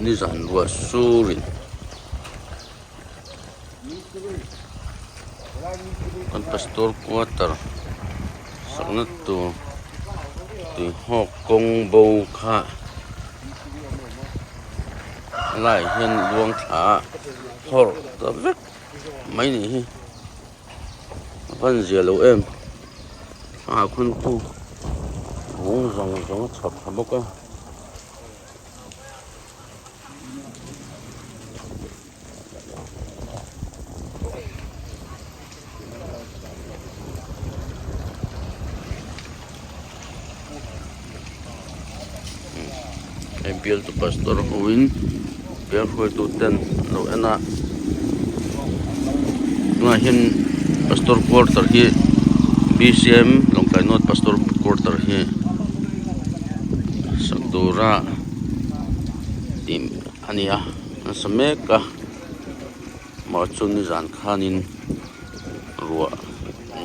Nizan ruah surin kan pastor quarter sakna tur tuihawk kawng bo kha a laiah hian luang thla a phawrh ta vek mai a nih hi a van zia lo em a khawntu vung zawng zawng a chhawp thla bawk a. Hei bialtu pastor hoin bial hruaitu ten an lo en a tunah hian pastor quarter hi B_C_M Lawngtlai North pastor quarter hi sak tura tih a ni a an sa mek a mah chu nizan khanin ruah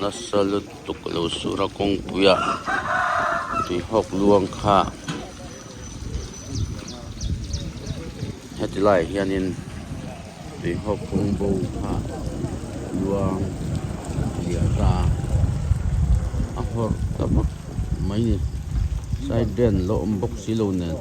nasa lutuk a lo sur a kawngpuiah tuihawk luang kha heti laiah hianin tuihawk kawng bo kha luang liah ta a hawrh ta vak mai a ni side drain la awm bawk si lo nen.